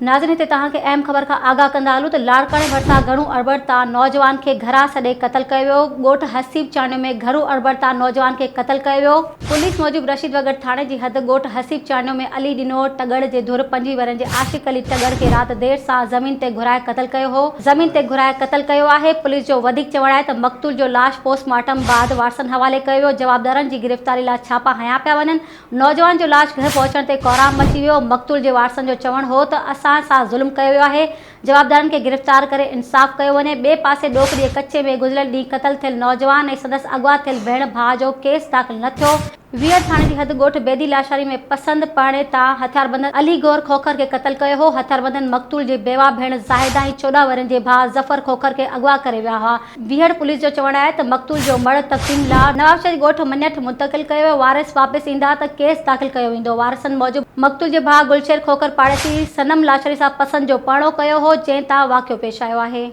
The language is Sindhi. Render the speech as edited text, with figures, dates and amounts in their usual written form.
ناظرين هتي توهان کي اهم خبر کان آگاهه ڪندا هلون ته لاڙڪاڻي ڀرسان گهڻو اڙٻڙ تان نوجوان کي گهران سڏي قتل ڪيو ويو، ڳوٺ حسيب چانڊيو ۾ گهرو اڙٻڙ تان نوجوان کي قتل ڪيو ويو، پوليس موجب رشيد وڳڙ ٿاڻي جي حد ڳوٺ حسيب چانڊيو ۾ علي ڏنو ٽڳڙ جي ڌر 25 ورهين جي عاشق علي ٽڳڙ کي رات دير سان زمين تي گهرائي قتل ڪيو هو زمين تي گهرائي قتل ڪيو آهي، پوليس جو وڌيڪ چوڻ آهي ته مقتول جو لاش پوسٽ مارٽم بعد وارثن حوالي ڪيو ويو، جوابدارن جي گرفتاري لاء ڇاپا هنيا پيا وڃن، نوجوان جو لاش گهر پهچڻ تي ڪهرام مچي ويو، مقتول جي وارثن جو چوڻ هو ته اسان سان ظلم ڪيو ويو آهي، جوابدارن کي گرفتار ڪري انصاف ڪيو وڃي، ٻئي پاسي ڏوڪري جي ڪچي ۾ گذريل ڏينهن قتل ٿيل نوجوان ۽ سندس اغوا ٿيل ڀيڻ ڀاء جو ڪيس داخل نه ٿيو، ويهڙ ٿاڻي جي حد ڳوٺ بيدي لاشاري ۾ پسند پرڻي تان هٿياربندن علي گوهر کوکر کي قتل ڪيو هو، هٿياربندن مقتول جي بيواهه ڀيڻ زاهده ۽ 14 ورهين جي ڀاء ظفر کوکر کي اغوا ڪري ويا هئا. ويهڙ پوليس جو چوڻ آهي ته مقتول جو مڙهه تقسيم لا نوابشاهه جي ڳوٺ مڃٺ منتقل ڪيو ويو، وارث واپس ايندا ته ڪيس داخل ڪيو ويندو، وارثن موجب مقتول جي ڀاء گلشير کوکر پاڙيسري صنم لاشاري سان پسند جو پرڻو ڪيو هو، جنهن تان واقعو پيش آيو آهي.